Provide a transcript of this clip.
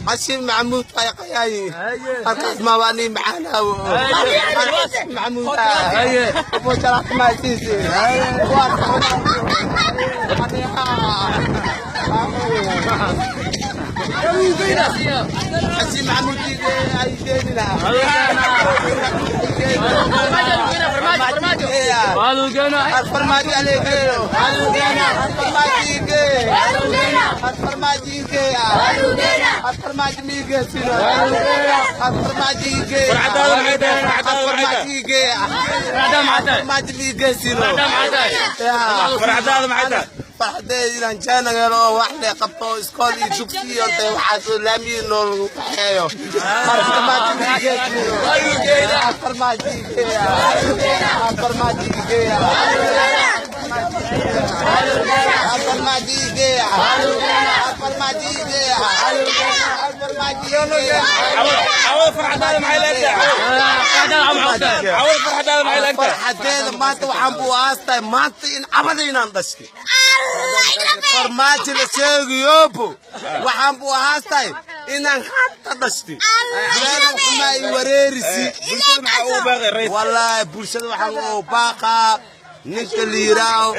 عشان معمود قياي القاس ما واني معانا معمود ابو شرح ما سيسي عشان معمود الفرماجي عليك farxadeed inaan jaanagalo wax le qabto iskool iyo dugsiyo intay waxaas laamiyi nool lagu kaxeeyo. Farxadeeda maanta waxaan buu aastay maanta in cabada inaan dhashtay farmaajo la sheegayobo waxaan buu ahaastay inaan hadda dhashtay xumaa i wareerisi. Wallaahi bulshada waxaan u baaqaa ninka la yiraaho